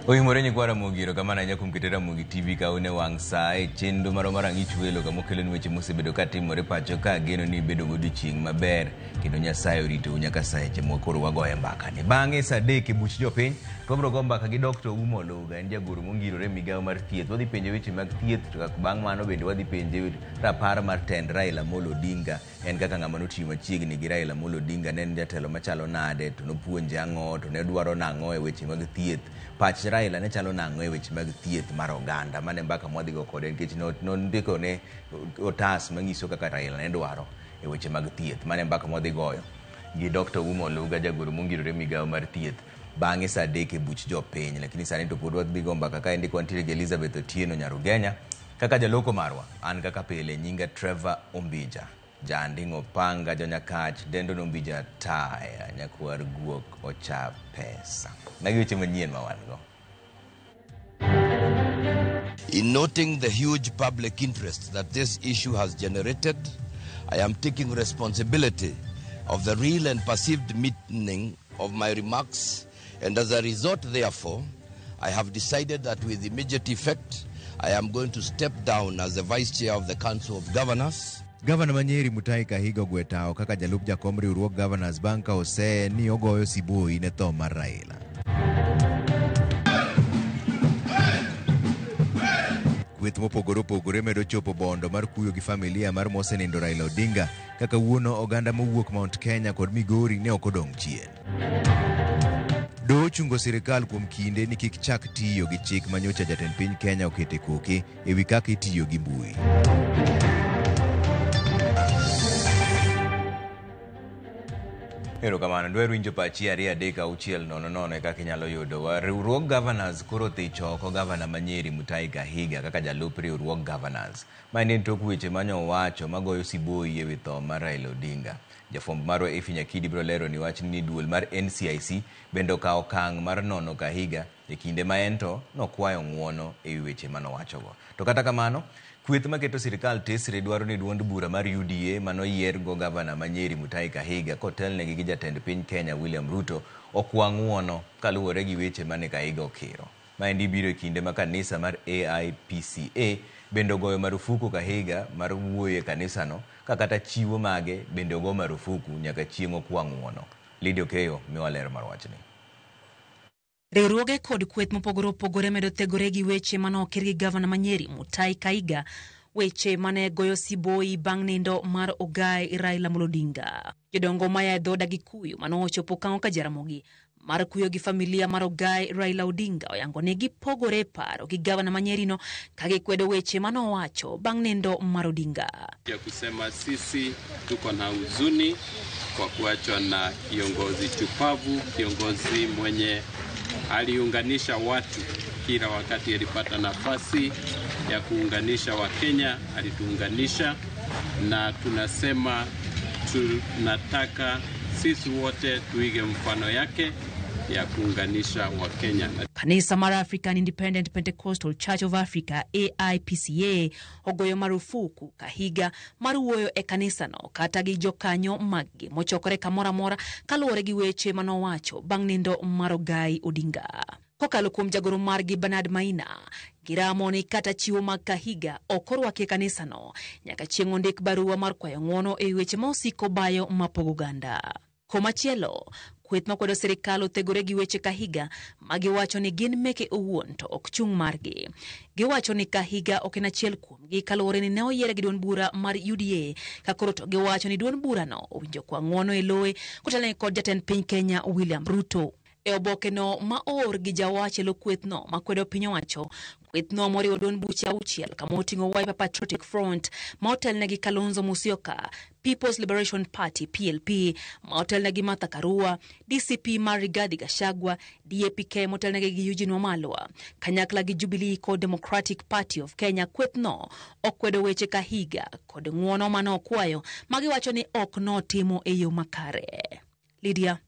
Oimore nyikwa Ramogi, erokamano ahinya kuom keto Ramogi TV ka un e wang' saa e chenro marwa mar Ang'ich Welo kama okelonu weche mosebedo ka timore pacho ka ageno ni ibedo godiochieng' maber kendo Nyasaye oritou nyaka seche ma koro wagoye mbaka ni. Bang'e saa 3 e buch jopiny to wabiro go mbaka gi Dr. Ouma Oluga, en jagoro mongirore e migawo mar thieth. Wadhi penje weche mag thieth to bang' mano bende wadhi penje rapar mar tend Raila Amolo Odinga en kaka ng'ama notiyo machiegni gi Raila Amolo Odinga ne en jatelo machalo nade to nopuonje ang'o to ne dwaro nang'o e weche mag thieth pach Raila ne chalo nang'o e weche mag thieth mar oganda mane mbaka mwadhi go kode nikech nondiko ne otas manyiso kaka Raila ne dwaro e weche mag thieth mane mbaka mwadhi goyo gi Dr. Ouma Oluga jagoro mongirore migawo mar thieth bang'e saa 3 e buch jopiny lakini sani to pod wadhi go mbaka kaendi kwantiere gi Elizabeth Otieno Nyarugenya kaka jaloko marwa an kaka pile nyinga Trevor Ombija Janding'o Panga Jonyakach Dendon Ombija Taya nyakwar guok ocha pesa. Magi weche manyien ma wan go. In noting the huge public interest that this issue has generated, I am taking responsibility of the real and perceived meaning of my remarks, and as a result, therefore, I have decided that with immediate effect, I am going to step down as the Vice Chair of the Council of Governors. Gavana ma Nyeri Mutahi Kahiga ogwe tawo kaka jalup jakom riwruog Governors bang' ka oseye ni ogoyo siboi ne tho mar Raila. Kweth mopogore opogore medo chopo bondo mar kuyo gi familia mar mosenindo Raila Odinga kaka wuono oganda mowuok Mount Kenya kod Migori ne ok odong' chien. Doho ochungo sirikal kuom kinde ni kik chak tiyo gi chik ma nyocha jatend piny Kenya okete koke e wi kaka itiyo gi mbui. Erokamano, dwaro winjo pachi 2 3 6 0 0 e kaka inyalo yudowa. Riwruog Governors koro thicho oko gavana ma Nyeri Mutahi Kahiga kaka jalup riwruog Governors. Ma en tok weche manyo owacho magoyo siboi e wi tho mar Raila Odinga. Jafwambo marwa Effie Nyakidi biro lero ni wach ni duol mar NCIC bende okawo okang' mar nono Kahiga e kinde ma en to nokwayo ng'uono e wi weche manowachogo. To kata kamano, kweth maketo sirikal tesre dwaro ni duond bura mar UDA manoyier go gavana ma Nyeri Mutahi Kahiga kotelnegi gi jatend piny Kenya William Ruto okwa ng'uono kaluwore gi weche mane Kahiga okiro. Maendi biro e kinde ma kanisa mar AIPCA bende ogoyo marufuku Kahiga mar wuoyo e kanisano ka kata chiwo mage bende ogo marufuku nyaka chieng' okwa ng'uono. Lydia Okeyo miwa ler mar wachni. Riwruoge kod kweth mopogore opogore medo thegore gi weche mane okir gi gavana ma Nyeri Mutahi Kahiga, weche mane goyo siboi bang' nindo mar ogae Raila Amolo Odinga. Jodongo maya e dhood Agikuyu mane ochopo kang'o ka Jaramogi mar kuyo gi familia mar ogae Raila Odinga oyango ni gipogore paro gi gavana ma Nyeri no ka gikwedo weche mane owacho bang' nindo mar Odinga. Ya kusema sisi tuko na huzuni kwa kuachwa na kiongozi chupavu, kiongozi mwenye aliunganisha watu kila wakati alipata nafasi ya kuunganisha Wakenya, alituunganisha, na tunasema tunataka sisi wote tuige mfano yake ya kuunganisha Wakenya. Kanisa mar African Independent Pentecostal Church of Africa AIPCA ogoyo marufuku Kahiga mar wuoyo e kanisano kata gi jokanyo maggi mochokore kamoro amora kaluwore gi weche manowacho bang' nindo mar Ogai Odinga. Kokalo kuom jagoro margi Bernard Maina, giramo ni kata chiwo mag Kahiga ok orwaki e kanisano nyaka chieng' ondik barua mar kwayo ng'uono e weche ma osiko bayo mapogo oganda. Komachielo, kweth makwedo sirikal othegore gi weche Kahiga magiwacho ni gin meke owuon to ok chung' margi. Giwacho ni Kahiga ok en achiel kuomgi kaluwore ni ne oyiere gi duond bura mar UDA, ka koro to giwacho ni duond burano owinjo kwa ng'uono e lowe kotelne kod jatend piny Kenya William Ruto. E oboke no ma oor gi jawach e lo kwethno makwedo piny owacho, kwethno moriwo duond buche 6 kama oting'o Wiper Patriotic Front ma otelne gi Kalonzo Musyoka, People's Liberation Party PLP ma otelne gi Martha Karua, DCP mar Rigathi Gachagua, DAPK motelne gi Eugene Wamalwa, kanyakla gi Jubilee kod Democratic Party of Kenya. Kwethno okwedo weche Kahiga kod ng'uono mane okwayo magiwacho ni ok notimo e yo makare. Lydia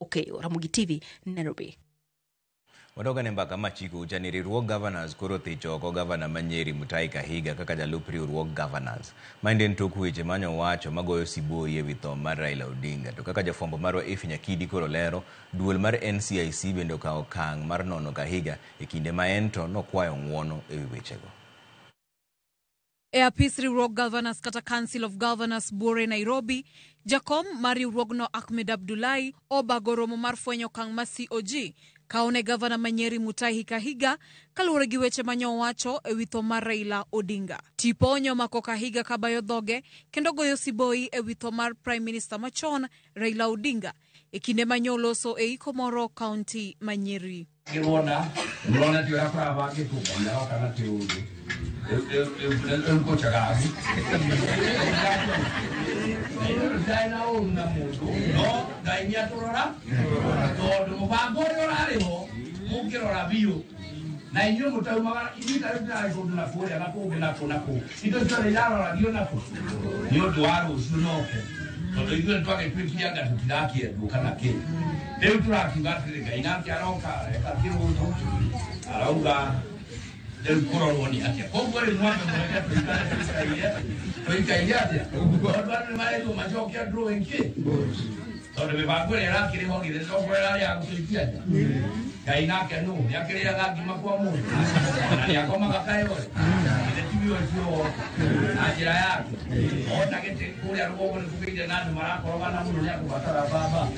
Okeyo, Ramogi TV, Nairobi. Wadok ane mbaka machiko ucha ni riwruog governors koro othich oko gavana ma Nyeri Mutahi Kahiga kaka jalup riwruog governors. Maendi en tok weche manyowacho magoyo siboi ewi tho mar Raila Odinga. To kaka jafwambo marwa Effie Nyakidi koro lero, duol mar NCIC bende okawo okang' mar nono Kahiga e kinde ma en to nokwayo ng'uono ewi wechego. E apis riwruog Governors kata Council of Governors buore Nairobi, jakom mar riwruogno Ahmed Abdullahi obago romo mar fwenyo okang' ma COG kawo ne gavana ma Nyeri Mutahi Kahiga kaluwore gi weche manyowacho e wi tho mar Raila Odinga. Tipo nyomako Kahiga kabayo dhoge kendo goyo siboi e wi tho mar Prime Minister machon Raila Odinga e kinde manyoloso e iko moro kaunti ma Nyeri. Ngĩwona ndĩrona ti ũrĩa kũrabangĩtwo ndaroka na ti ũndũ rĩu kũcagagu ndarĩ na ũru na mũndũ no Ngai nĩ atũrora tondũ mũbango ũrĩa ũrarĩ ho mũngĩrora biũ na inyuĩ mũtaumaga ithuĩ tarĩu tũrarĩ kũndũ na kũrĩa na kũngĩ na kũ na kũ indo ciothe iraroragio na kũ nĩ ũndũ wa rũciũ noke tondũ ithuĩ nĩtwagĩtuĩkire anga tũtirakĩendwo kana kĩ rĩu tũrakiuga atĩrĩ Ngai nake aroka areka kĩrũtũ arauga rĩu kũrorwo nĩ atĩa koguo rĩu mwambe mũreke tũikare tũikaire tũikaire atĩa tondũ andũ nĩmarerirwo macoke drawing kĩ tondũ mĩbango ĩrĩa ĩrakĩrĩ ho githĩ tokorwo ĩrarĩ ya gũtũikia nja Ngai nake nũ nĩakĩrĩaga ngima kwa mũndũ na nĩakomaga kayore githĩ tiwe ũcio woka na njĩra yake ona gĩtĩ kũrĩa rũgongo nĩkũgĩire na andũ marakorogana mũno nĩakũbatara baba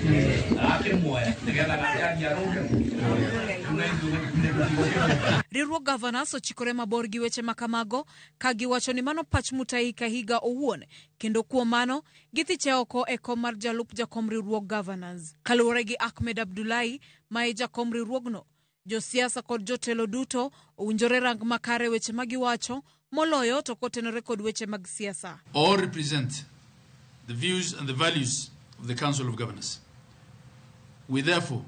arakĩmuoya nĩgetha gatiagia arũnge rĩu na ithuĩ nĩtũtigũkĩmũka. Riwruog Governors ochikore mabor gi weche makamago ka giwacho ni mano pach Mutahi Kahiga owuon kendo kuom mano githiche oko e kom mar jalup jakom riwruog Governors. Kaluwore gi Ahmed Abdullahi ma e jakom riwruogno, josiasa kod jotelo duto owinjore rang makare weche ma giwacho moloyo to kotenore kod weche mag siasa. All represent the views and the values of the Council of Governors. We therefore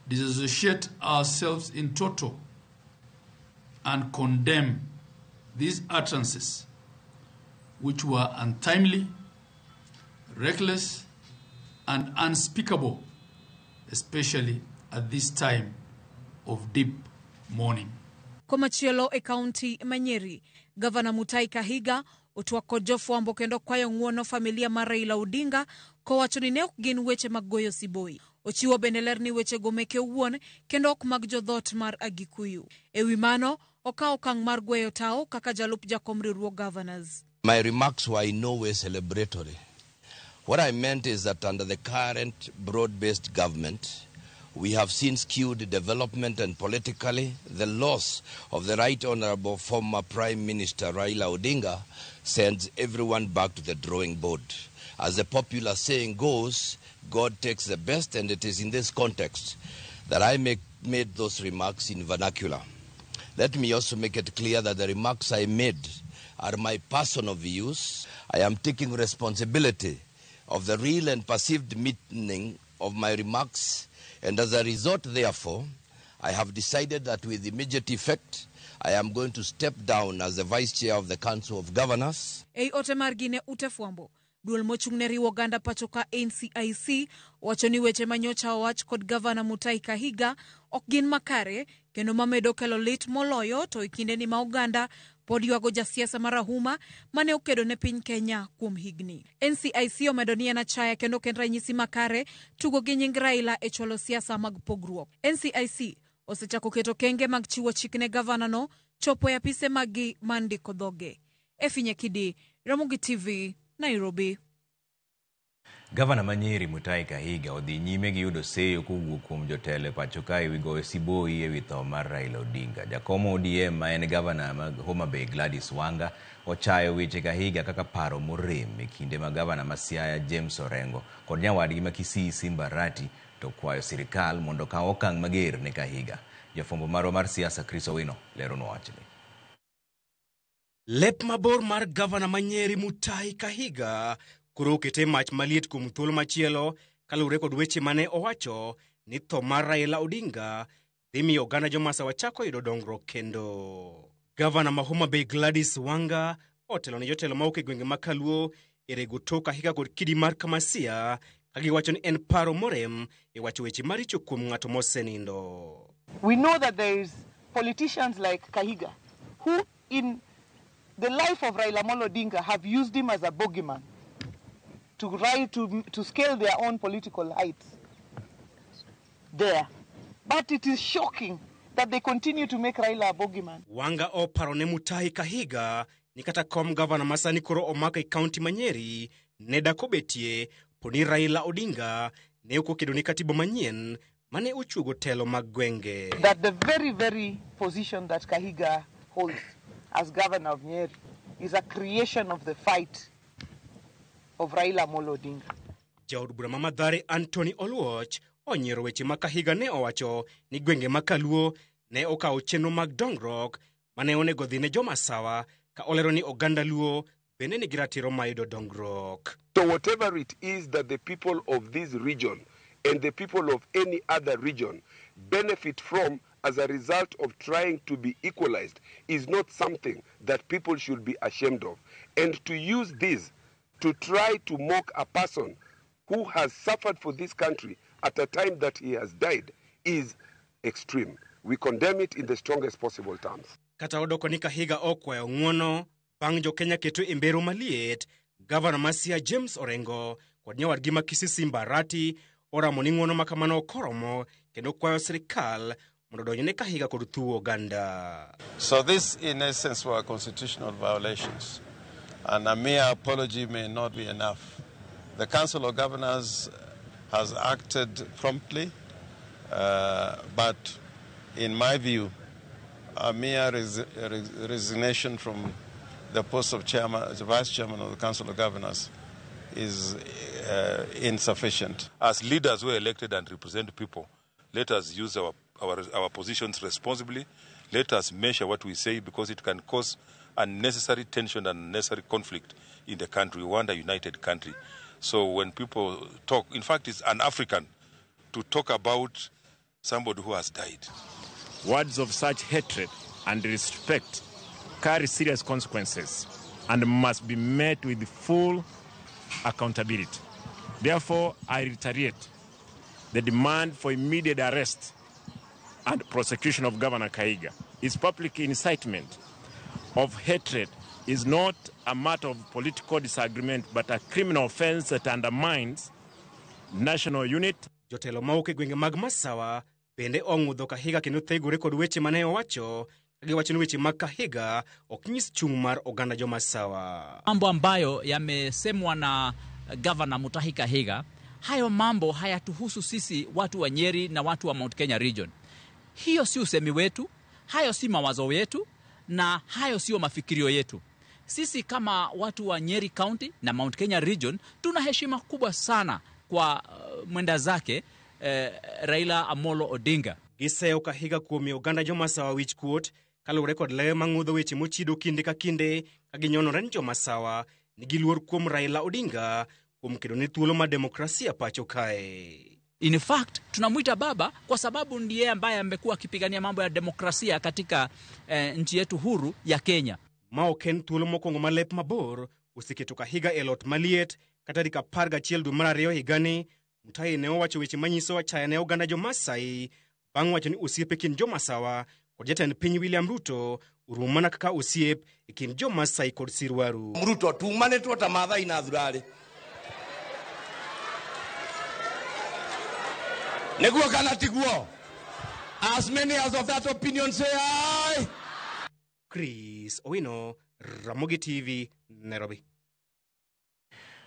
disassociate ourselves in toto and condemn these utterances, which were untimely, reckless, and unspeakable, especially at this time of deep mourning. Komachielo e kaunti ma Nyeri, Gavana Mutahi Kahiga otwak kod jofwambo kendo kwayo ng'uono familia mar Raila Odinga kowacho ni ne ok gin weche mag goyo siboi. Ochiwo bende ler ni wechego meke owuon kendo ok mag jodhot mar Agikuyu. E wi mano, okawo okang' mar gweyo tao kaka jalup jakom riwruog Governors. My remarks were in no way celebratory. What I meant is that under the current broad-based government, we have seen skewed development and politically the loss of the Right Honorable former Prime Minister Raila Odinga sends everyone back to the drawing board. As the popular saying goes, God takes the best, and it is in this context that I made those remarks in vernacular. Let me also make it clear that the remarks I made are my personal views. I am taking responsibility of the real and perceived meaning of my remarks, and as a result, therefore, I have decided that with immediate effect, I am going to step down as the Vice Chair of the Council of Governors. Ei ote margi ne ute fwambo, duol mochung' ne riwo oganda pacho ka NCIC wacho ni weche manyocha owach kod Gavana Mutahi Kahiga ok gin makare kendo mamedo kelo lit moloyo to e kindeni ma oganda pod ywago jasiasa marahuma mane okedo ne piny Kenya kuom higni. NCIC omedo ni en achaya kendo ok en ranyisi makare tugo gi nying Raila e chwalo siasa mag pogruok. NCIC osechako keto kenge mag chiwo chik ne gavana no chopo e apise maggi mar ndiko dhoge. Effie Nyakidi, Ramogi TV, Nairobi. Gavana ma Nyeri Mutahi Kahiga odhi nyime gi yudo seyo kowuok kuom jotelo e pacho ka ewi goyo siboi ewi tho mar Raila Odinga. Jakom ODM ma en gavana ma Homa Bay Gladys Wanga ochayo weche Kahiga kaka paro morem e kinde ma gavana ma Siaya James Orengo kod nyawadgi ma Kisii Simba Arati to kwayo sirikal mondo okaw okang' mager ne Kahiga. Jafwambo marwa mar siasa Chris Owino leronwa wachni. Lep mabor mar gavana ma Nyeri Mutahi Kahiga koro okete mach maliet kuom thuolo machielo kaluwore kod weche mane owacho ni tho mar Raila Odinga dhi miyo oganda jomasawa chako yudo dongruok kendo. Gavana ma Homa Bay Gladys Wanga otelo ne jotelo mawuok e gwenge ma Kaluo e rego tok Kahiga kod kidi mar Kamasia ka giwacho ni en paro morem e wacho weche maricho kuom ng'ato mosenindo. We know that there is politicians like Kahiga who in the life of Raila Amolo Odinga have used him as a bogeyman to scale their own political heights there. But it is shocking that they continue to make Raila a bogeyman. Wanga oparo ne Mutahi Kahiga ni kata kom gavana masani koro omako e kaunti ma Nyeri ne dak obetie po ni Raila Odinga ne ok okedo ne katiba manyien mane ochuogo telo mag gwenge. That the very, very position that Kahiga holds as governor of Nyeri is a creation of the fight of Raila Amolo Odinga. Jaod bura ma Mathare Anthony Oluoch onyiero weche ma Kahiga ne owacho ni gwenge ma Kaluo ne okawo chenro mag dongruok mane onego dhi ne jomasawa ka olero ni oganda Luo bende nigi ratiro mar yudo dongruok. So whatever it is that the people of this region and the people of any other region benefit from as a result of trying to be equalized is not something that people should be ashamed of. And to use this to try to mock a person who has suffered for this country at a time that he has died is extreme. We condemn it in the strongest possible terms. Kata odoko ni Kahiga okwayo ng'uono bang' jo-Kenya keto e mbero maliet, gavana ma Siaya James Orengo kod nyawadgi ma Kisii Simba Arati oramo ni ng'uono ma kamano ok oromo kendo kwayo sirikal mondo odonjne Kahiga kod thuo oganda. So this in essence were constitutional violations, and a mere apology may not be enough. The Council of Governors has acted promptly, but in my view, a mere resignation from the post of chairman, the vice chairman of the Council of Governors is insufficient. As leaders who are elected and represent people, let us use our positions responsibly. Let us measure what we say, because it can cause unnecessary tension and unnecessary conflict in the country. We want a united country. So when people talk, in fact, it's un-African to talk about somebody who has died. Words of such hatred and respect carry serious consequences and must be met with full accountability. Therefore, I reiterate the demand for immediate arrest and prosecution of Governor Kahiga. His public incitement of hatred is not a matter of political disagreement, but a criminal offense that undermines national unity. Jotelo mawuok e gwenge mag Masawa bende ong'udho Kahiga kendo thegore kod weche mane owacho ka giwacho ni weche mag Kahiga ok nyis chung' mar oganda jo-Masawa. Mambo ambayo yamesemwa na Governor Mutahi Kahiga, hayo mambo hayatuhusu sisi watu wa Nyeri na watu wa Mount Kenya region. Hiyo si usemi wetu, hayo si mawazo yetu, na hayo sio mafikirio yetu. Sisi kama watu wa Nyeri County na Mount Kenya region tuna heshima kubwa sana kwa mwenda zake Raila Amolo Odinga. Giseyo Kahiga kuom miyo oganda jo-Masawa wich kuot kaluwore kod lewe mang'udho weche mochido kinde ka kinde ka ginyonore ni jo-Masawa nigi luor kuom Raila Odinga kuom kedo ne thuolo mar demokrasia pacho kae. In fact, tunamuita baba kwa sababu ndiye ambaye amekuwa akipigania mambo ya demokrasia katika nchi yetu huru ya Kenya. Ma ok en thuolo mokwongo ma lep mabor oseketo Kahiga e lot maliet ka tarik 11 dwe mar ariyo higani. Mutahi ne owacho weche manyiso achaya ne oganda jo-Masai bang' wacho ni osiep e kind jo-Masawa kod jatend piny William Ruto orumo mana kaka osiep e kind jo-Masai kod Sirwaru. Ruto tumanĩtwo ta Maathai na Thurarĩ. Nĩguo kana tiguo? As many as of that opinion say aye. Chris Owino, Ramogi TV, Nairobi.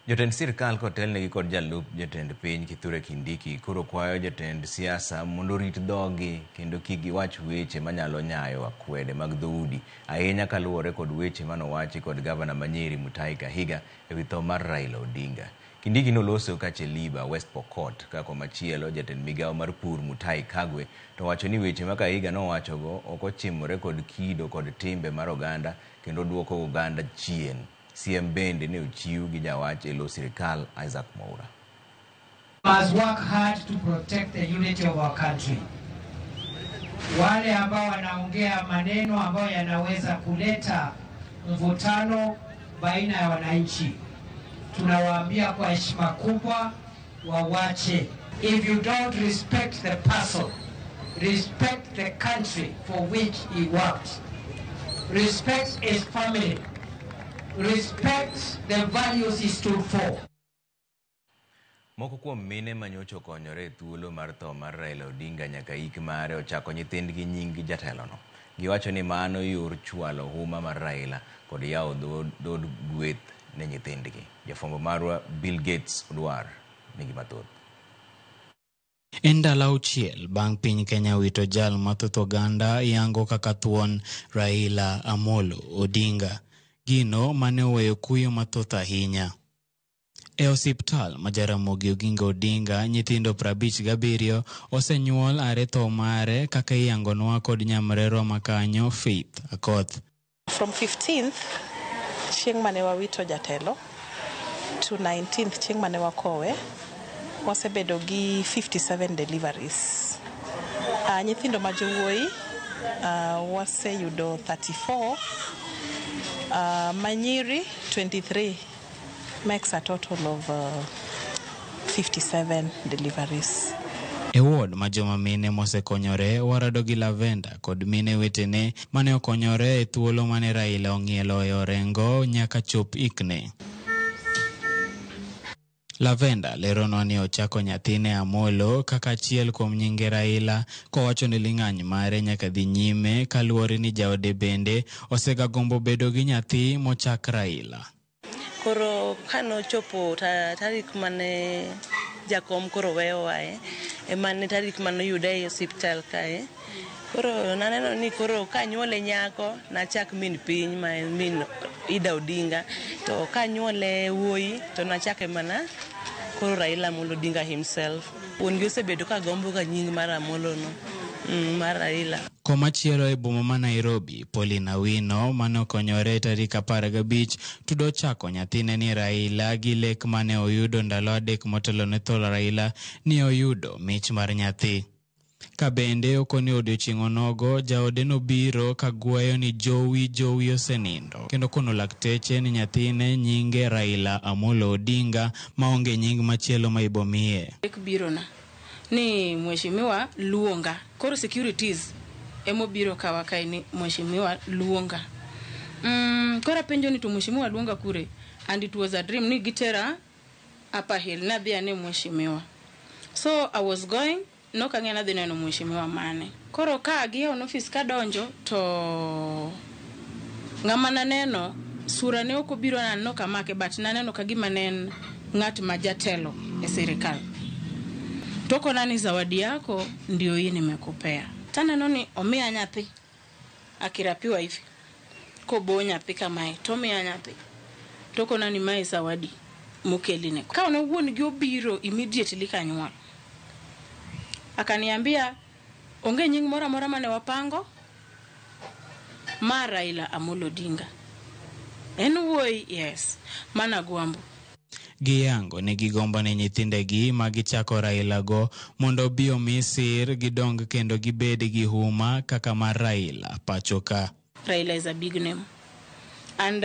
Jotend sirkal kotelnegi kod jalup jatend piny Kithure Kindiki koro kwayo jotend siasa mondo orit dhogi kendo kik giwach weche manyalo nyayo akwede mag dhoudi, ahinya kaluwore kod weche manowachi kod gavana ma Nyeri Mutahi Kahiga ewi tho mar Raila Odinga. Kindiki noloso ka Cheliba, West Pokot, ka komachielo jatend migawo mar pur Mutahi Kagwe to wacho ni weche ma Kahiga nowachogo ok ochimore kod kido kod timbe mar oganda kendo duoko oganda chien. CM bende ne ochiw gi jawach e lo sirikal Isaac Mwaura. Must work hard to protect the unity of our country. Wale ambao wanaongea maneno ambayo yanaweza kuleta mvutano baina ya wananchi, tunawaambia kwa heshima kubwa, wawache. If you don't respect the person, respect the country for which he worked. Respect his family. Respect the values he stood for. Moko kuom mine manyocha okonyore e thuolo mar tho mar Raila Odinga nyaka ik mare ochako nyithindgi nying jatelono. Giwacho ni mano yor chwalo huma mar Raila kod yawo dhood gweth ne nyithindgi. Jafwambo marwa Bill Gates Odwar nigi mathoth. En ndalo auchiel bang' piny Kenya wito jal ma thoth oganda yango kaka thuon Raila Amolo Odinga, gino mane oweyo kuyo mathoth ahinya. E osiptal ma Jaramogi Oginga Odinga, nyithindo 57 osenyuol are tho mare kaka iyangonwa kod nyamrerwa makanyo Faith Akoth. From 15th chieng' mane wawito jatelo to 19th chieng' mane wakowe, wasebedo gi 57 deliveries. Nyithindo ma jowuoyi waseyudo 34, manyiri 23, makes a total of 57 deliveries. E ward ma joma mine mosekonyore warado gi Lavenda kod mine wetene mane okonyore e thuolo mane Raila ong'ielo e orengo nyaka chop ikne. Lavenda leronwa ni ochako nyathine Amolo kaka achiel kuom nyinge Raila kowacho ni ling'any mare nyaka dhi nyime kaluwore ni jaode bende osegagombo bedo gi nyathi mochak Raila. Koro kanochopo tarik mane jakom koro weyowae, emane tarik mane oyude e osiptal kae. Koro naneno ni koro kanyuole nyako nachak min piny ma en min Ida Odinga, to kanyuole wuoyi to nachake mana koro Raila Amolo Odinga himself. Wuon gi osebedo ka gombo ga nying mar Amolo no, mar Raila. Komachielo e boma ma Nairobi, Pauline Awino mane okonyore tarik 15 tudo chako nyathine ni Raila gi lek mane oyudo ndalo 3 motelo ne tho Raila ni oyudo mich mar nyathi. Ka bende okoni odiochieng' onogo, jaode nobiro ka gweyo ni jowi jowi osenindo kendo kono lakteche ni nyathine nyinge Raila Amolo Odinga maonge nying machielo ma ibomiye. Lek birona ni mheshimiwa luonga, koro securities emobiro kawa kae ni mheshimiwa luonga. Koro apenjo ni to mheshimiwa luonga kure? And it was a dream ni gitera Upper Hill nadhi ane mheshimiwa. So I was going, nok ang'e nadhi neno mheshimiwa mane. Koro ka giyawo ofis kadonjo to ng'ama naneno sura ne ok obiro na nok amake, but naneno ka gima ne en ng'at ma jatelo e sirikal. To okona ni zawadi yako ndio hii nimekupea. Taneno ni omiya nyathi akirapiwa hivi kobo nyathi kamae to omiya nyathi to okona ni mae zawadi mokeline. Ka ne wuon gi obiro immediately kanyuol, akaniambia onge nying moro amora mane wapango ma Raila Amolo Odinga. En wuoyi, yes, mana Gwambo. Giyango ni gigombo ne nyithindegi ma gichako Raila go mondo obi omi sir gidong kendo gibed gi huma kaka mar Raila pacho ka. Raila is a big name. And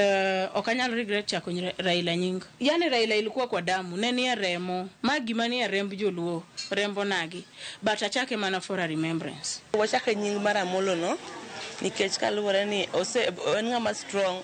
ok anyal regret chako Raila nying. Yani Raila ilikuwa kwa damu, ne nie remo. Ma gima nie remb joluo, rembo nagi. But achake mana for a remembrance. Wachake nying mar Amolo no nikech kaluwore ni en ng'ama strong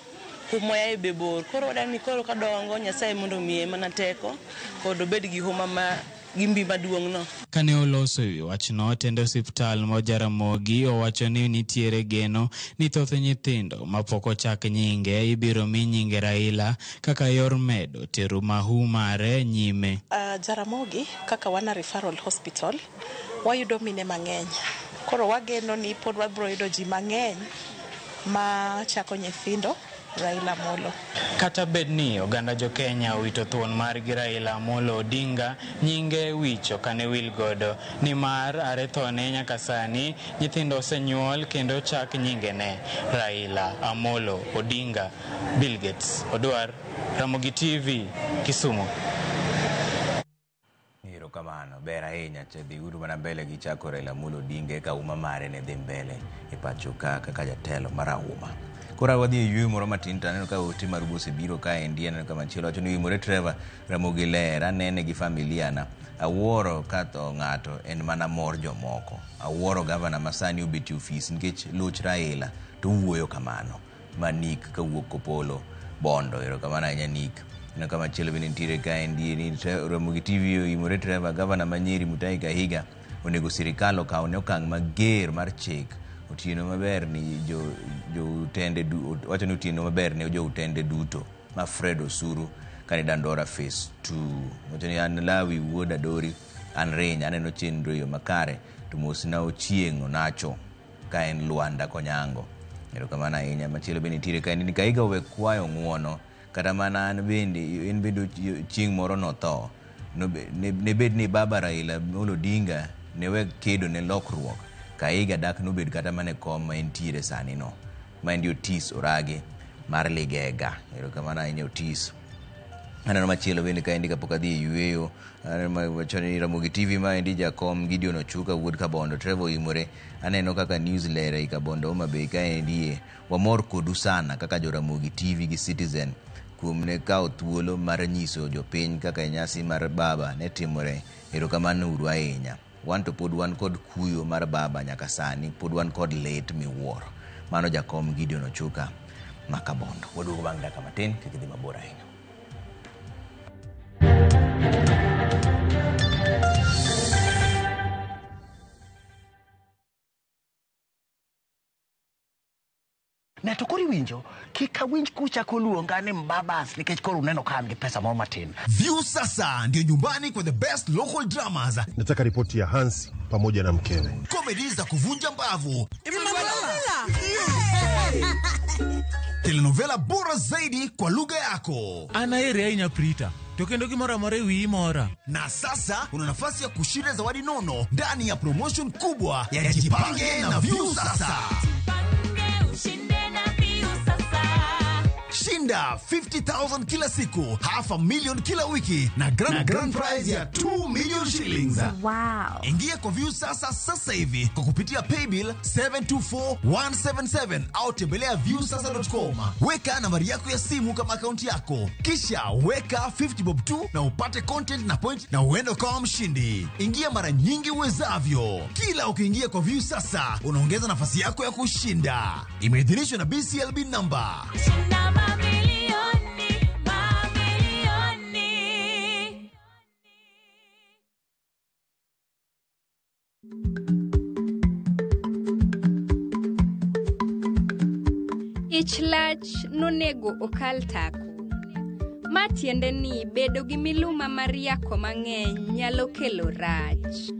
kuma oaye be bor. Koro wadwaro ni koro kadongo Nyasaye mondo omiye mana teko kod obed gi huma ma gi mbi maduong' no. Kane oloso ewi wachno, tend osiptal ma Jaramogi owacho ni nitiere geno ni thoth nyithindo mapok ochak nyinge ibiro mi nyinge Raila kaka yor medo tero mahu mare nyime. Jaramogi kaka wan a referral hospital wayudo mine mang'eny. Koro wageno ni pod wabiro yudo ji mang'eny ma chako nyithindo Raila Amolo. Kata bed ni oganda jo Kenya owito thuon margi Raila Amolo Odinga, nyinge wich ok ane wil godo, nimar are thone nyaka sani nyithindo osenyuol kendo chak nyingene Raila Amolo Odinga. Bill Gates Odwar, Ramogi TV, Kisumu. Erokamano, ber ahinya. Dhi uru mana mbele gi chako Raila Amolo Odinga ka uma mare ne dhi mbele e pacho ka kaka jatelo marahuma. Koro wadhi e yueyo moro matin to aneno ka ote mar osebiro kaendi. Aneno ka machielo wacho ni oimore Trevor Ramogi ler anene gi familia na. Awuoro ka tho ng'ato en mana mor jomoko. Awuoro gavana masani obet e ofis nikech loch Raila to owuoyo kamano. Ma Nick kawuok Kopolo Bondo. Erokamano ahinya Nick. Aneno ka machielo bende nitiere kaendi ni Ramogi TV oimore Trevor gavana ma Nyeri Mutahi Kahiga onego sirikal okawne okang' mager mar chik. Otieno maber ni joutende wacho ni otieno maber ne joutende duto ma Fred Osuru kani Dandora Phase 2. Wacho ni an Lawi wuod Adori an Rinya aneno chenro e yo makare to mosna Ochieng' Onacho ka en Luanda Konyango. Erokamano ahinya. Machielo bende nitiere kaendi ni Kahiga owe kwayo ng'uono kata mana an bende en bende chieng' moro notho. Ne bed ni baba Raila Amolo Odinga ne we kedo ne lokruok, Kahiga dak nobed kata mana e kom ma entiere sani no. Maendi Otis Orage mar Ligega. Erokamano ahinya Otis. Aneno machielo bende kaendi kapok adhi e yueyo. Aneno wacho ni Ramogi TV maendi jakom Gideon Ochuka wuod Kabondo Trevor oimore. Aneno kaka news ler ei Kabondo Homa Bay kaendi. Wamor kodu sana kaka jo Ramogi TV gi Citizen kuom ne kawo thuolo mar nyiso jopiny kaka nyasi mar baba ne timore. Erokamano uru ahinya. Wan to pod wan kod kuyo mar baba nyaka sani, pod wan kod lit miwuoro. Mano jakom Gideon Ochuka ma Kabondo. Waduogo bang' dakika matin, kik idhi mabor ahinya. Ne to koro iwinjo, kik awinj kuchako luonga ni mbabas nikech koro uneno ka an gi pesa moro matin. Viusasa ndio nyumbani kwa the best local dramas. Nataka ripoti ya Hansi pamoja na mkewe. Komedi za kuvunja mbavu, telenovela bora zaidi kwa lugha yako. An aheri ahinya Prita, to kendo gimoro amora e wiyi mora. Na sasa una nafasi ya kushinda zawadi nono ndani ya promotion kubwa ya Jipange na Viusasa. Shinda 50,000 kila siku, 500,000 kila wiki na grand prize ya 2 million shillings. Wow. Ingia kwa Viusasa sasa hivi kwa kupitia paybill 724177 au tembelea viusasa.com. Weka nambari yako ya simu kama akaunti yako, kisha weka 50 bob tu na upate content na point na uende ukawa mshindi. Ingia mara nyingi uwezavyo. Kila ukiingia kwa Viusasa unaongeza nafasi yako ya kushinda. Imeidhinishwa na BCLB number. Shinda mamilioni, mamilioni. Ich lach nonego okal tako. Ma tiende ni bedo gi miluma mar yako mang'eny nyalo kelo rach.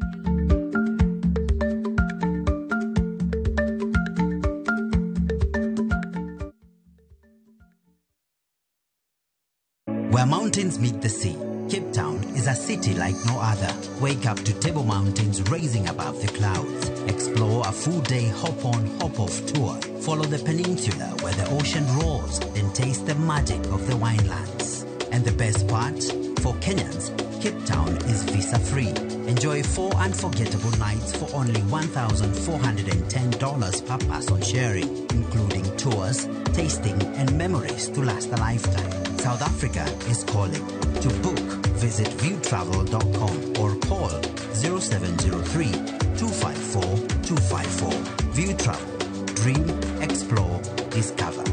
Where mountains meet the sea, Cape Town is a city like no other. Wake up to Table Mountains rising above the clouds. Explore a full-day hop-on, hop-off tour. Follow the peninsula where the ocean roars, then taste the magic of the winelands. And the best part? For Kenyans, Cape Town is visa-free. Enjoy 4 unforgettable nights for only $1,410 per person sharing, including tours, tasting, and memories to last a lifetime. South Africa is calling. To book, visit viewtravel.com or call 0703 254 254. View Travel. Dream, explore, discover.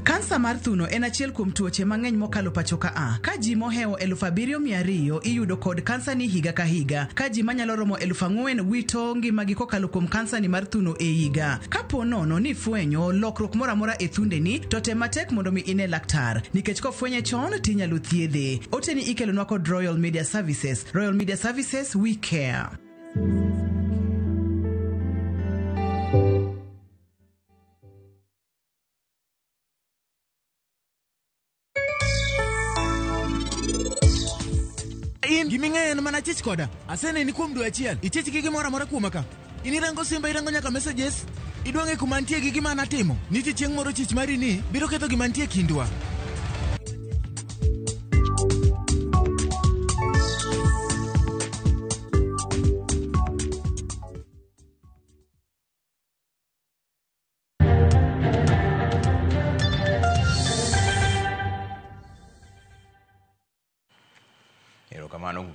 Kansa mar thuno en achiel kuom tuoche mang'eny mokalo pacho ka a. Ka ji mohewo 7,200 iyudo kod kansa ni higa ka higa. Ka ji manyalo romo 4,000 wito ngimagi kokalo kuom kansa ni mar thuno e higa. Kapo nono ni fwenyo lokruok moro amora e thundeni, to tem matek mondo mi ine laktar. Nikech kofwenye chon tinyalo thiedhe. Oteni ikelonwa kod Royal Media Services. Royal Media Services, we care. In giming'eyo en mana chich koda. Aseneni kuom dwe achiel. Ichich gi gimoro amora kuoma ka. In irango simba, irango nyaka messages. Idwang'e kuma nitie gi gima natimo. Nitie chieng' moro chich mari ni biro ketho gima nitie e kindwa.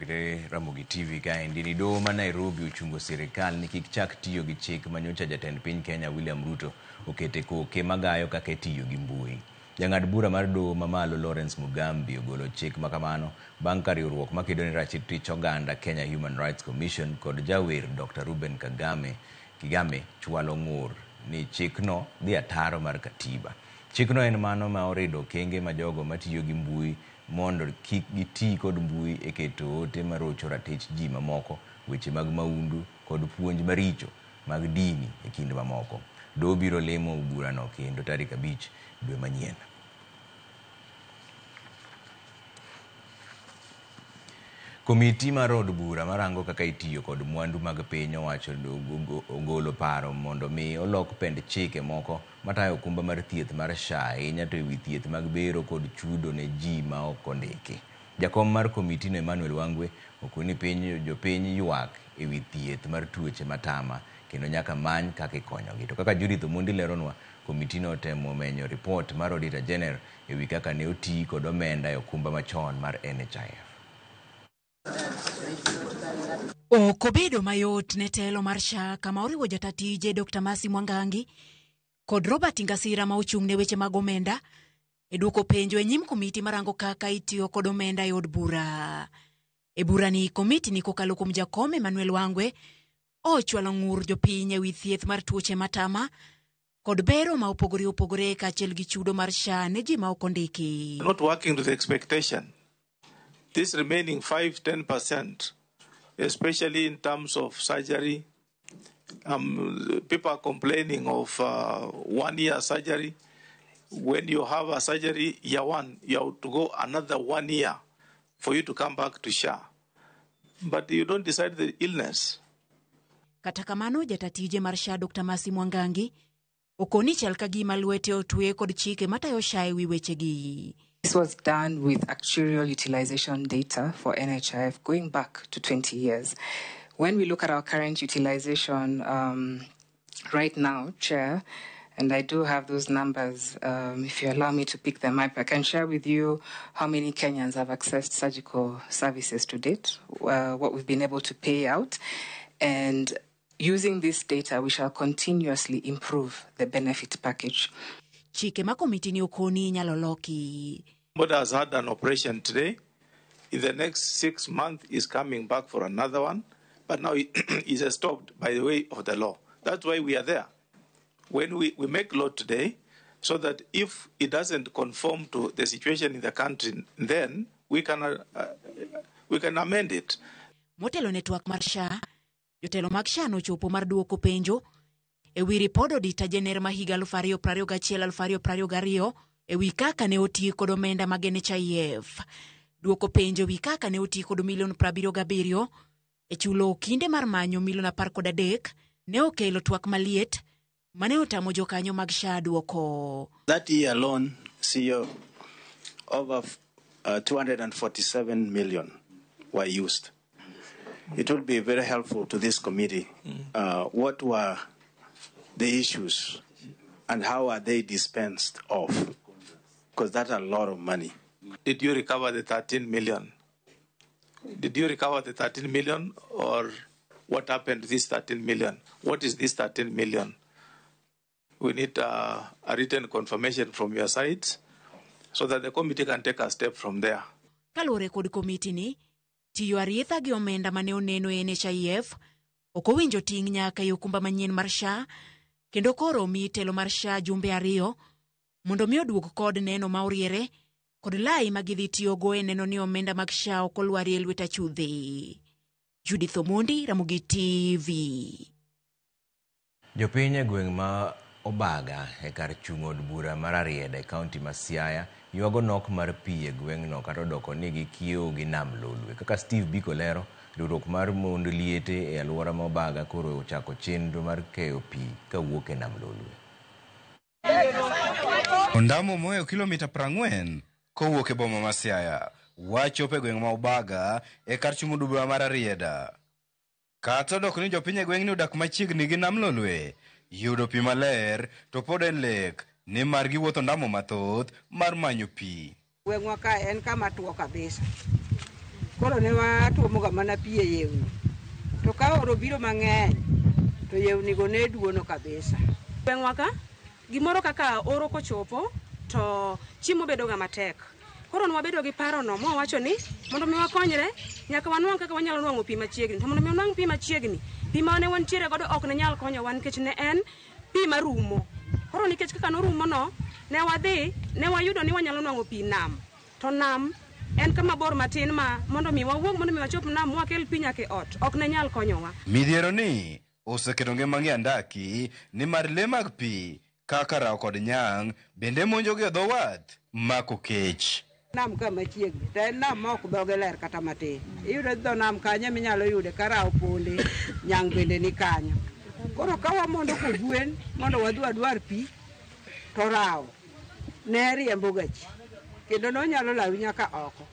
mokete Ramogi TV kaendi ni doho ma Nairobi ochungo sirikal ni kik chak tiyo gi chik manyocha jatend piny Kenya William Ruto okete koke magayo kaka itiyo gi mbui. Jang'ad bura mar doho mamalo Lawrence Mugambi ogolo chik makamano bang' ka riwruok makedo ne ratich oganda Kenya Human Rights Commission kod jawer Dr. Ruben Kigame chwalo ng'ur ni chikno dhi ataro mar katiba. Chikno en mano ma orido okenge ma jogo matiyo gi mbui mondo kik giti kod mbui e keto ote marocho ratich ji mamoko, weche mag maundu kod puonj maricho mag dini e kind mamoko. Doho biro limo burano kendo tarik 5 dwe manyien. Komiti mar od bura marango kaka itiyo kod mwandu mag piny owacho ogolo paro mondo mi olok pend chike moko matayo okumba mar thieth mar SHA ahinya to ewi thieth mag bero kod chudo ne ji ma ok ondiki. Jakom mar komitino Emmanuel Wangwe okoni jopiny ywak ewi thieth mar tuoche matama kendo nyaka many kaka ikonyogi. To kaka Judith Omondi leronwa, komitino otemo menyo ripot mar Auditor General ewi kaka ne oti kod omenda e okumba machon mar NHIF. Ok obedo mayot ne telo mar SHA kama oriwo jata tije Dr. Mercy Mwangangi kod Robert Ngasira ma ochung' ne weche mag omenda e duoko penjo e nyim komiti marango kaka itiyo kod omenda e od bura. E burani komiti ni kokalo kuom jakom Emmanuel Wangwe ochwalo ng'ur jopiny ewi thieth mar tuoche matama kod bero ma opogore opogore kaachiel gi chudo mar SHA ne ji ma ok ondiki. Not working to the expectation. This remaining 5-10%, especially in terms of surgery, people are complaining of 1 year surgery. When you have a surgery year one, you have to go another 1 year for you to come back to SHA. But you don't decide the illness. Kata kamano jatatije mar SHA Dr. Mercy Mwangangi okoni chal ka gima lwete otwe kod chike matayo SHA ewi wechegi. This was done with actuarial utilization data for NHIF going back to 20 years. When we look at our current utilization right now, Chair, and I do have those numbers, if you allow me to pick them up, I can share with you how many Kenyans have accessed surgical services to date, what we've been able to pay out, and using this data, we shall continuously improve the benefit package. Chike ma komiti ni okoni inyalo loki. Somebody has had an operation today. In the next 6 months, is coming back for another one. But now it is stopped by the way of the law. That's why we are there. When we make law today, so that if it doesn't conform to the situation in the country, then we can amend it. Motelo network mar SHA, jotelo mag SHA nochopo mar duoko penjo ewi ripod Auditor General ma higa 2021-2022 ewi kaka ne oti kod omenda mag NHIF. Duoko penjo ewi kaka ne oti kod milion 77 e chulo okinde mar manyo milion 13 ne okelo twak maliet mane otamo jokanyo mag SHA duoko. That year alone, CEO, over 247 million were used. It would be very helpful to this committee. What were the issues and how are they dispensed of? Because that's a lot of money. Did you recover the 13 million? Did you recover the 13 million, or what happened to this 13 million? What is this 13 million? We need a written confirmation from your side so that the committee can take a step from there. Kaluwore kod komiti ni, tiyo arietha gi omenda mane oneno e NHIF ok owinjo ting' nyaka e okumba manyien mar SHA, kendo koro omi telo mar SHA jumbe 2 mondo mi oduog kod neno ma oriere kod lai ma gidhi tiyogo e neno ni omenda mag SHA ok olwar e lwet achudhe. Judith Omondi, Ramogi TV. Jopiny e gweng' ma Obaga e kar chung' od bura mar Rarieda e kaunti ma Siaya ywago nok mar pi e gweng'no kata odoko ni gikiewo gi nam Lolwe. Kaka Steve Biko lero, riwruok mar mond liete e alwora ma Obaga koro ochako chenro mar keyo pi kawuok e nam Lolwe. Ondamo moyo kilomita 40 kowuok e boma ma Siaya wachopo e gweng' ma Obaga e kar chung' od bura mar Rarieda. Kata odoko ni jopiny e gweng'ni odak machiegni gi nam Lolwe, yudo pi maler to pod en lek nimar giwuotho ndamo mathoth mar manyo pi. Gweng'wa ka en kama tuo kabisa. Koro ne watuomoga mana pi e yewni. To ka oro biro mang'eny, to yewnigo ne duono kabisa. Gweng'wa ka, gimoro kaka oro kochopo, to chiemo bedoga matek. Koro nwabedo gi parono mwawacho ni mondo mi wakonyre, nyaka wanwang' kaka wanyalo nwang'o pi machiegni. To mondo mi wanwang' pi machiegni, pi mane wantiere godo ok ne nyal konyowa nikech ne en pi marumo. Koro nikech kaka norumono, ne wadhi, ne wayudo ni wanyalo nwang'o pi nam. To nam en kama bor matin ma mondo mi wawuog mondo mi wachop nam mwakel pi nyaka e ot, ok ne nyal konyowa. Midhiero ni oseketo ngimagi andaki nimar le mag pi kaka rawo kod nyang' bende monjogi e dho wath mako kech. Nam ka machiegni, to en nam ma ok dhoge ler kata matin. Iyudo dho nam kanyo minyalo yude ka rawo ponde, nyang' bende ni kanyo. Koro ka wamondo kogwen mondo wadhi wadwar pi, to rawo ne riembo ga ji. Kendo nonyalo lawi nyaka oko.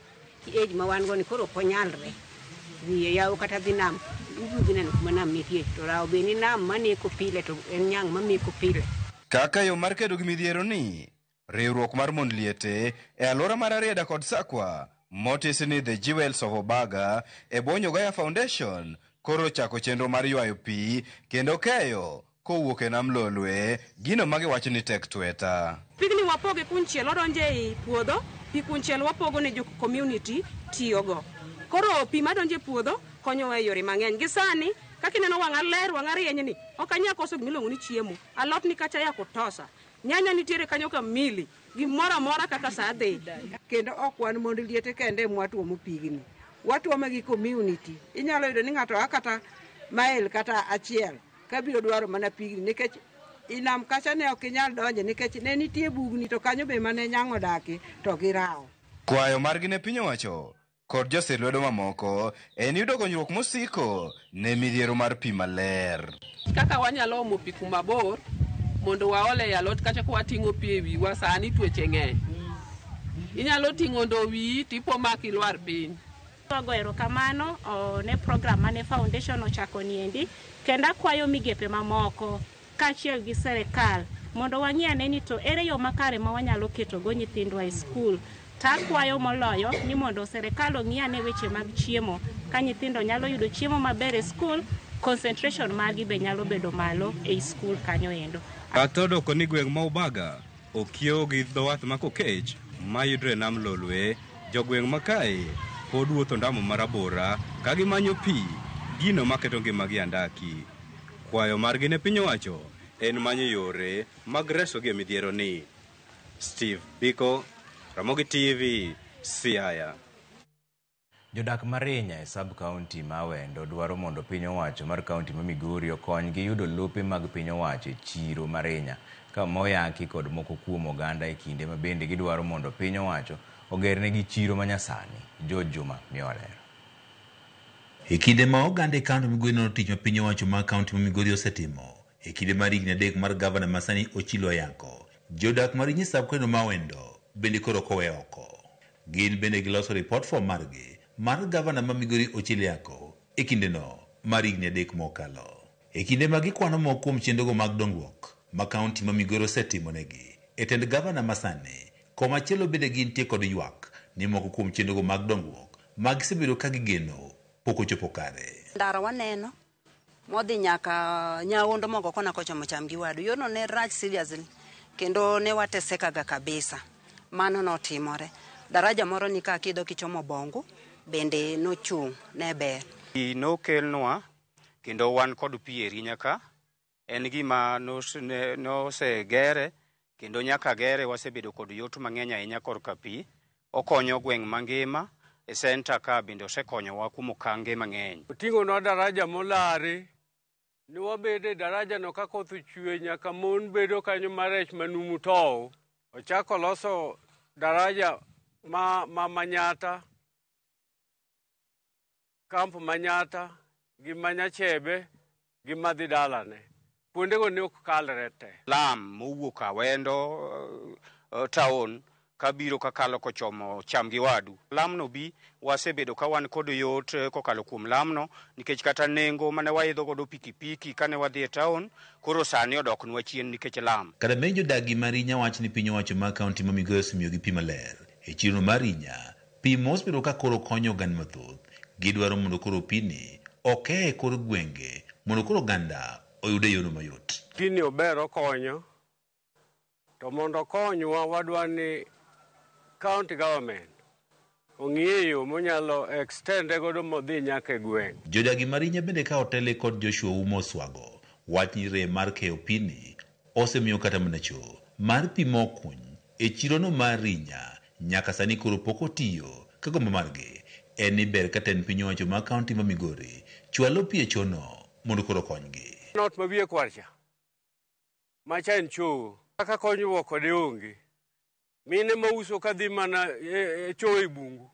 Age ma wan go ni koro ok onyalre. Dhi e yawo kata dhi nam, ibiro dhi neno kuma nam nitie. To rawo be ni nam maneko pile to en nyang' mameko pile. Kaka yo mar kedo gi midhiero ni, riwruok mar mond liete e alwora mar Arieda kod Sakwa motisi ni The Jewels of Obaga e bwo Nyogaya Foundation koro ochako chenro mar ywayo pi kendo keyo kowuok e nam Lolwe, gino ma giwacho ni tek tweta. Pigni wapoge kunchiel odonjo ei puodho, pi kunchiel wapogo ne jo community tiyogo. Koro pi madonjo e puodho konyowa e yore mang'eny. Gi sani, kaka ineno wang'a ler, wang'a rieny ni, ok anyal koso gimiluongo ni chiemo. Alot ni kacha ya kutosa. Nyanya nitiere kanyo kamili. Gimoro amora kaka sa dhi. Kendo ok wan mond liete kende mwatuomo pigni. Watuome gi community. Inyalo yudo ni ng'ato a kata mail kata achiel kabiro dwaro mana pigni nikech i nam kacha ne ok inyal donje nikech ne nitie bugni to kanyo be mane nyang' odake to girawo. Kwayo margi ne piny owacho kod josir lwedo mamoko en yudo konyruok mosiko ne midhiero mar pi maler. Kaka wanyalo omo pi kuma bor mondo waole e alot kacha ka wating'o pi e wiwa sani tuoche ng'eny. Inyalo ting'o ndo wiyi tipo ma kilwar piny. Wago erokamano ne program mane foundation ochako niendi, kendo akwayo migepe mamoko kaachiel gi serikal mondo wang'i ane ni to ere yo makare ma wanyalo ketogo nyithindwa e skul. To akwayo moloyo ni mondo serikal ong'i ane weche mag chiemo, ka nyithindo nyalo yudo chiemo maber e skul, concentration margi be nyalo bedo malo ei skul kanyo endo. Kata odoko ni gweng' ma Ubaga okiewo gi dho wath ma Kokech mayudre e nam Lolwe, jogweng' ma kae pod wuotho ndamo marabora ka gimanyo pi, gino maketo ngimagi andaki. Kwayo margi ne piny owacho en manyo yore mag resogi e midhiero ni. Steve Biko, Ramogi TV, Siaya. Jodak Marinya e sub-county ma Awendo dwaro mondo piny owacho mar kaunti ma Migori okonygi yudo lope mag piny owacho e chiro Marinya kama oyaki kod moko kuom oganda e kinde ma bende gidwaro mondo piny owacho ogernegi chiro manyasani. George Juma miyowa ler. E kinde ma oganda e kaunti ma Migori nono tich ma piny owacho mar kaunti ma Migori osetimo e kinde mar higni 3 mar gavana masani Ochilo Ayako, jodak Marinya e sub-county ma Awendo bende koro ok owe oko. Gin bende giloso report form margi mar gavana ma Migori Ochilo Ayako e kindeno mar higni 3 mokalo. E kinde ma gikwano moko kuom chenrogo mag dongruok ma kaunti ma Migori osetimonegi e tend gavana masani, komachielo bende gintie kod ywak ni moko kuom chenrogo mag dongruok ma gisebedo ka gigeno pok ochopo kare. Ndara waneno modhi nyaka Nyaondo mogo kona kochomo cham gi wadu. Yorno ne rach seriously kendo ne watesekaga kabisa. Mano notimore. Daraja moro ni ka kidho kichomo Bongo bende nochung' ne ber. Pi nokelnwa kendo wan kod pi e Rinya ka. En gima nosegere kendo nyaka gere wasebedo kod yot mang'eny ahinya korka pi. Okonyo gweng' mangima e senta ka bende osekonyowa kuom okange mang'eny. Oting'onwa daraja molare, ni wabedo e daraja no ka koth ochwe nyaka mon bedo kanyo marech manumu tow. Ochako loso daraja ma Manyata, kamp Manyata gi Manyachebe gi madhi dalane. Kuondego ne ok kalre te. Lam mowuok Awendo town kabiro kakalo kochomo cham gi wadu. Lamno bi wasebedo ka wan kod yot kokalo kuom lamno nikech kata nengo mane waidho godo pikipiki kane wadhi e town koro sani odoknwa chien nikech lam. Kata bed ni jodak gi Marinya wach ni piny owacho mar kaunti ma Migori osemiyogi pi maler e chiro mar Rinya, Pi mosebedo ka koro konyo oganda mathoth, gidwaro mondo koro pini okeye e kor gwenge mondo koro oganda oyude e yorno mayot. Pini ober okonyo, to mondo okonywa wadwa ni county government ong'iye yo monyalo extend godo modhi nyaka e gweng'. Jodagi Marinya bende ka otele kod Joshua Umo Oswago wach ni rem mar keyo pini osemiyo kata mana cho mar pi mokuny e chirono mar Rinya nyaka sani koro pok otiyo ka gombo margi en ni ber ka tend piny owacho mar kaunti ma Migori chwalo pi e chono mondo koro okonygi. Not ma wiye kwar cha, macha en choo, kaka konyruok kode onge. Mine mauso kadhi mana e choo e bungu,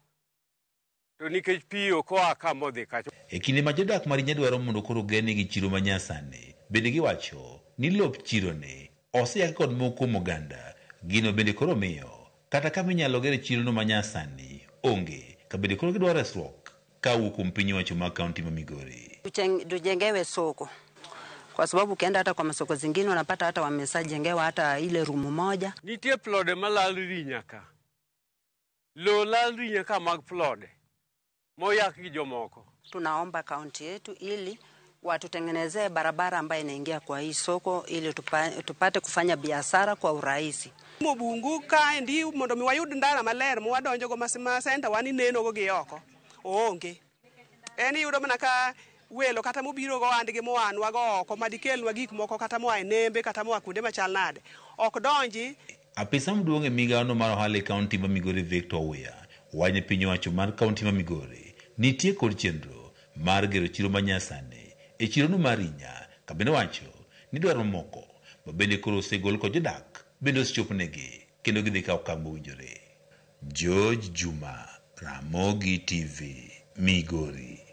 to nikech pi ok oa kamodhi kacha. E kinde ma jodak ma Rinya dwaro mondo koro gernegi chiro manyasani, bende giwacho ni lop chironi oseyaki kod moko kuom oganda. Gino bende koro miyo kata kama inyalo gere chirono manyasani onge, ka bende koro gidwaro resruok kawuok kuom piny owacho mar kaunti ma Migori. Tujengewe soko kwa sababu ukienda hata kwa masoko zingine unapata hata wameshajengewa hata ile rumu moja. Nitie plode malal Rinya ka. Lo lal Rinya ka mag plode moyak gi jomoko. Tunaomba kaunti yetu ili watutengenezee barabara ambayo inaingia kwa hii soko ili tupate kufanya biashara kwa urahisi. Mobungu kaendi mondo mi wayud ndara maler mwadonjogo ma senta wan inenogo gi oko oonge. En iyudo mana ka welo kata mobiro go andgi moanwa go oko madikelnwa gik moko kata moa e nembe kata moa kuonde machal nade ok donji. Apisa maduong' e migawono mar ohala e kaunti ma Migori Victor Owiya wacho ni piny owacho mar kaunti ma Migori nitie kod chenro mar gero chiro manyasani e chirono mar Rinya, ka bende wacho ni dwaro moko ma bende koro osegol kod jodak bende osechoponegi kendo gidhi kawo okang' mowinjore. George Juma, Ramogi TV, Migori.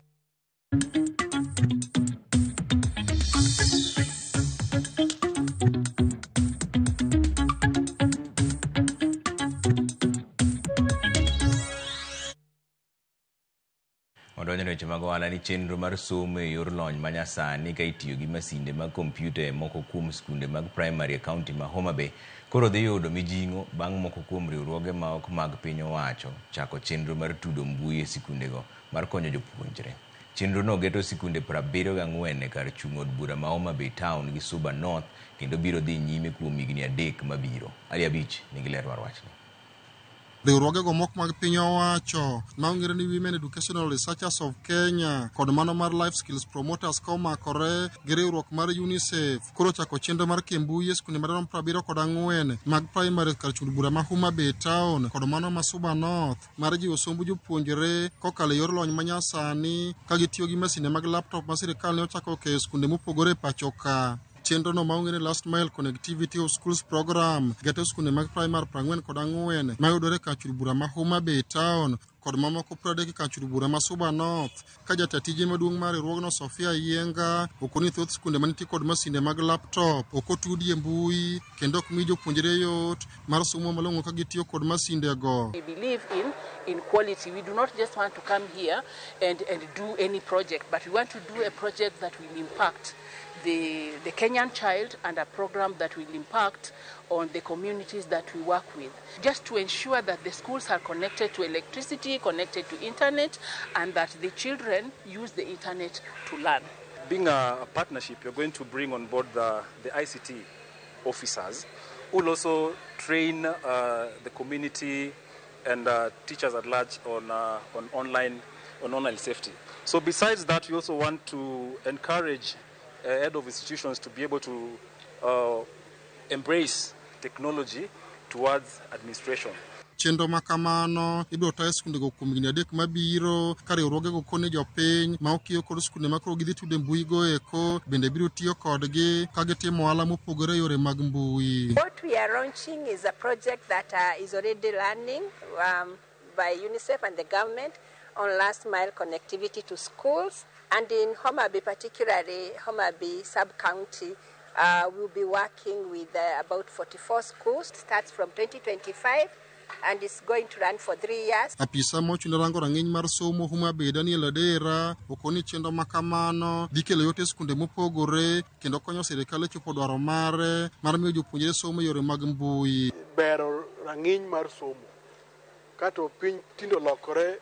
Odonjo weche mag ohala ni chenro mar somo e yor lony manyasani ka itiyo gi masinde mag kompyuta e moko kuom skunde mag primary e kaunti ma Homa Bay koro dhi yudo mijing'o bang' moko kuom riwruoge ma ok mag piny owacho chako chenro mar tudo mbui e sikundego mar konyo jopuonjre. Chenrono geto sikunde 74 e kar chung' od bura ma Homa Bay Town gi Suba North kendo biro dhi nyime kuom higni 3 mabiro. Ali Abich nigi ler mar wachni. Riwruogego moko mag piny owacho ma ong'ere ni Women Educational Researchers of Kenya kod mano mar Life Skills Promoters ka omakore gi riwruok mar UNICEF koro ochako chenro mar kembui e skunde madirom 74 mag primary kar chung' bura ma Homa Bay Town kod mano ma Suba North mar jiwo somb jopuonjre kokalo e yor lony manyasani ka gitiyo gi masinde mag laptop ma sirikal ne ochako keyo e skunde mopogore e pacho ka. Chenro no ma ong'ere Last Mile Connectivity of Schools Program geto skunde mag primary 44 mayudore kar chung' bura ma Homa Bay Town kod mamoko 30 kar chung' bura ma Suba North ka jata tije maduong' mar riwruogno Sofia Yienga okoni thoth skunde manitie kod masinde mag laptop ok otudi e mbui kendo ok mi jopuonjre yot mar somo malong'o ka gitiyo kod masindego. We believe in quality. We do not just want to come here and do any project, but we want to do a project that will impact the Kenyan child and a program that will impact on the communities that we work with, just to ensure that the schools are connected to electricity, connected to internet, and that the children use the internet to learn. Being a partnership, you're going to bring on board the ICT officers who will also train the community and teachers at large on online safety. So besides that, we also want to encourage head of institutions to be able to embrace technology towards administration. Chenro ma kamano ibiro tayo skundego kuom higni 3 mabiro ka riwruogego kone jopiny ma okiyo kod skunde ma koro gidhi tude mbui go eko bende biro tiyo kodgi ka gitimo ohala mopogore e yore mag mbui. What we are launching is a project that is already running by UNICEF and the government on last mile connectivity to schools, and in Homa Bay, particularly Homa Bay sub-county, we'll be working with about 44 schools. It starts from 2025 and it's going to run for 3 years. Apisa mochung' rango rang'iny mar somo Homa Bay Daniel Adera okoni chenro ma kamano dhi kelo yot e skunde mopogore kendo konyo sirikal e chopo dwaro mare mar miyo jopuonjre somo e yore mag mbui. Bero rang'iny mar somo Kato piny tindo lokore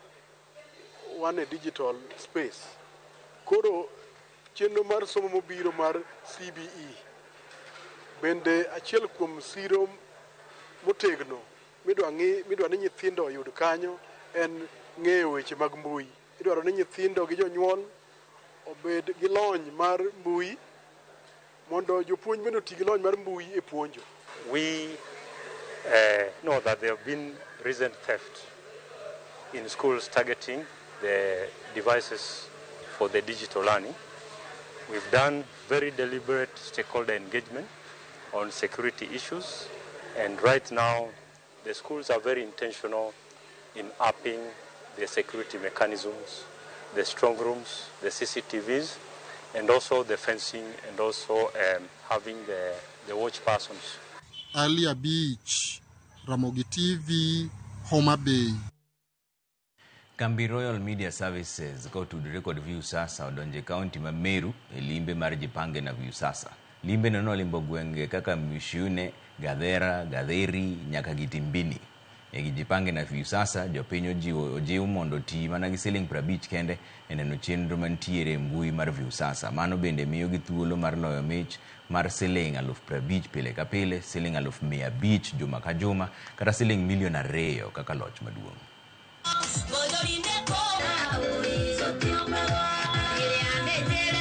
wan e digital space. Koro chenro mar somo mobiro mar CBE bende achiel kuom siro motegno midwa ni nyithindo oyud kanyo en ng'eyo weche mag mbui. Idwaro ni nyithindo gi jonyuol obed gi lony mar mbui mondo jopuonj bende oti gi lony mar mbui e puonjo. We know that there have been recent theft in schools targeting the devices for the digital learning. We've done very deliberate stakeholder engagement on security issues, and right now the schools are very intentional in upping the security mechanisms, the strong rooms, the CCTVs, and also the fencing, and also having the watch persons. Alia Beach, Ramogi TV, Homa Bay. Kambi Royal Media Services kotudore kod Viusasa odonje kaunti ma Meru e limbe mar Jipange na Viusasa. Limbe no nolimbo gwenge kaka Mishune, Gathera, Gatheri nyaka Gitimbini. E Jipange na Viusasa jopiny ojiw mondo oti mana gi siling 50 kende e neno chenro mantiere e mbui mar Viusasa. Mano bende miyo gi thuolo mar loyo mich mar siling 50,000 pile ka pile, siling 500,000 juma ka juma, kata siling 2,000,000 kaka loch maduong'.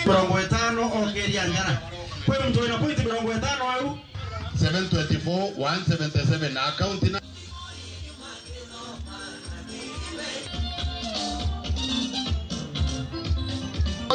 Mirongo itano okeria nyara. Kwa hiyo mtu ina point 50 au 724 177 na account na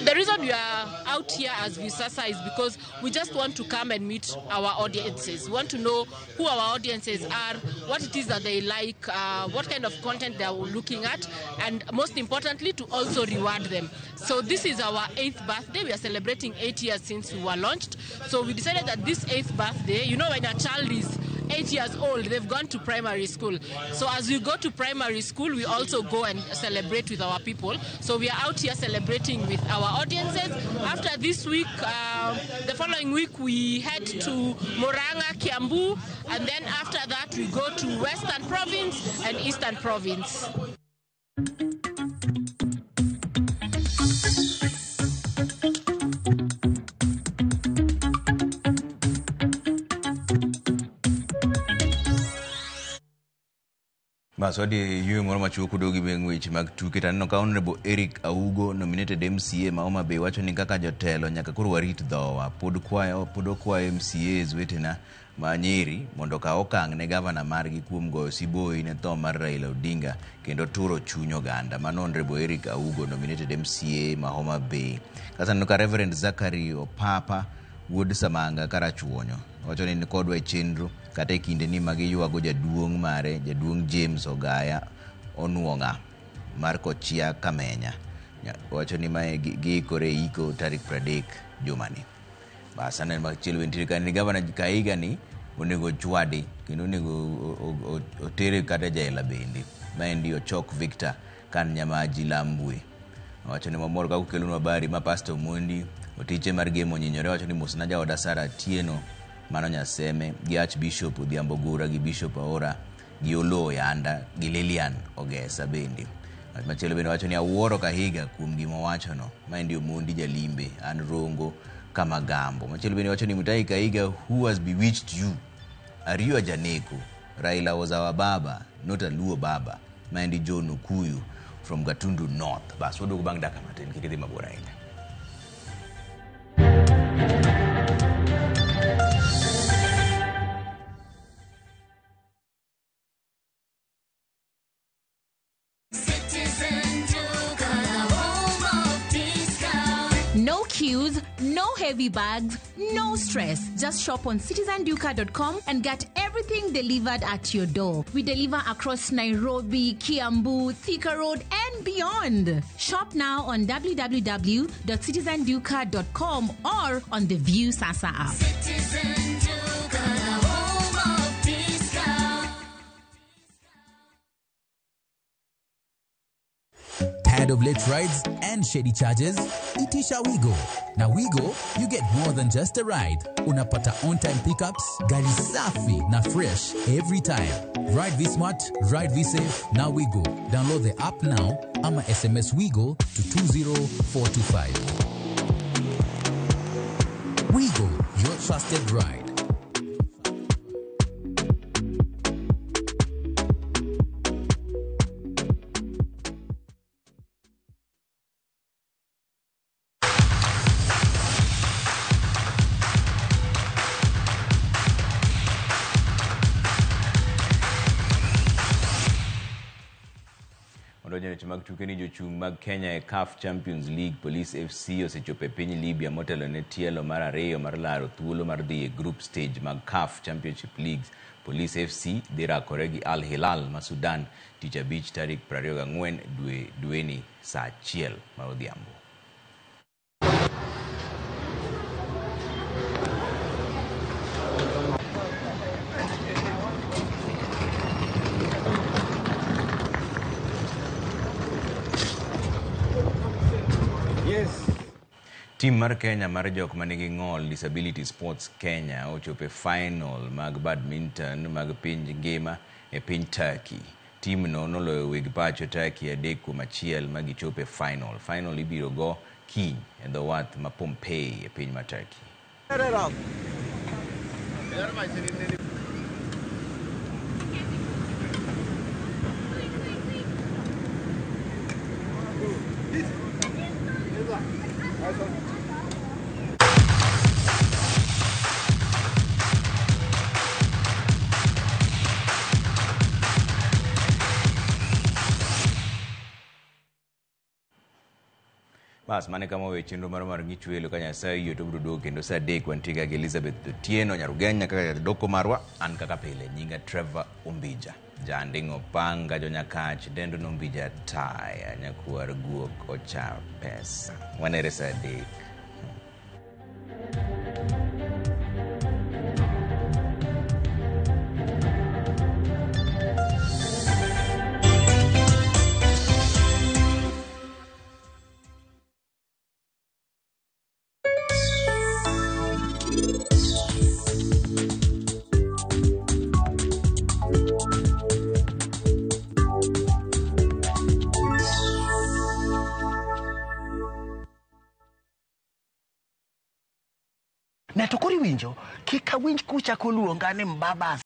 The reason we are out here as Viusasa is because we just want to come and meet our audiences. We want to know who our audiences are, what it is that they like, what kind of content they are looking at, and most importantly, to also reward them. So this is our 8th birthday. We are celebrating 8 years since we were launched. So we decided that this 8th birthday, you know, when a child is 8 years old, they've gone to primary school. So as we go to primary school, we also go and celebrate with our people. So we are out here celebrating with our audiences. After this week, the following week, we head to Murang'a, Kiambu, and then after that, we go to Western Province and Eastern Province. Bas wadhi yueyo moro machuok kudogi bang' weche mag tuke to aneno ka Honorable Eric Augo nominated MCA ma Homa Bay wacho ni kaka jotelo nyaka koro warit dhowa. Pod okwayo MCAs wetena ma Nyeri mondo okaw okang' ne gavana margi kuom goyo siboi ne tho mar Raila Odinga kendo turo chuny oganda. Mano Honorable Eric Augo nominated MCA ma Homa Bay. Kasto aneno ka Reverend Zachary Opapa wuod Samanga Karachuonyo wacho ni nikodwa e chenro kata e kinde ni magiywago jaduong' mare jaduong' James Ogaya Onuong'a mar Kochia Kamenya. Wacho ni mae giikore e iko tarik 30 jumani. Bas aneno machielo bende nitiere ka ni gavana Kahiga ni onego chwadi kendo onego otere kata jela bende. Maendi Ochok Victor kan Nyamaji Lambwe. Wacho ni mamor kaka okelonwa habari ma Pastor Omondi otiche mar Gemo onyinyore wacho ni mosna jaoda Sara Atieno mano Nyaseme gi Archbishop Odhiambo Gura gi Bishop Aora gi Oloo Yanda gi Lilian Ogesa bende. Wach machielo bende wacho ni awuoro Kahiga kuom gima owachono. Maendi Omondi Jalimbe an Rongo Kamagambo. Machielo bende wacho ni Mutahi Kahiga, who has bewitched you? Are you a Janeko? Raila was our baba, not a Luo baba. Maendi John Okuyu from Gatundu North. Bas waduogo bang' dakika matin kik idhi mabor ahinya. No queues, no heavy bags, no stress. Just shop on citizenduka.com and get everything delivered at your door. We deliver across Nairobi, Kiambu, Thika Road, and beyond. Shop now on www.citizenduka.com or on the View Sasa app. Citizen Duka, the home of discount. Tired of late rides and shady charges? Itisha Wigo. Now Wigo, you get more than just a ride. Unapata on-time pickups, gari safi na fresh every time. Ride V-Smart, Ride V-Safe, now we go. Download the app now ama SMS WeGo to 20425. WeGo, your trusted ride. Odonjo e weche mag tuke ni jochung' mag Kenya e CAF Champions League Police FC osechopo e piny Libya motelo ne tielo mar ariyo mar laro thuolo mar dhi e group stage mag CAF Championship Leagues. Police FC dhi rakore gi Al Hilal ma Sudan tich abich tarik 24 dwe dweni saa 1 mar odhiambo. Tim mar Kenya mar jok manigi ng'ol Disability Sports Kenya ochopo e final mag badminton mag piny ngima e piny Turkey. Timno noloyo weg pacho Turkey 3-1 ma gichopo e final. Final ibiro go kiny e dho wath ma Pompeii e piny ma Turkey. Bas, mane kama weche chenro mar mar ng'icho welo ka Nyasaye oyie to obiro duogo kendo saa 3 wantie ga gi Elizabeth Otieno Nyarugenya kaka jadoko marwa, an kaka pile nyinga Trevor Ombija. Janding'o panga jonyakach dendo nombija taya nyakwar guok ocha pesa. Wanere saa 3. Ne to koro iwinjo kik awinj kuchako luonga ni mbaba.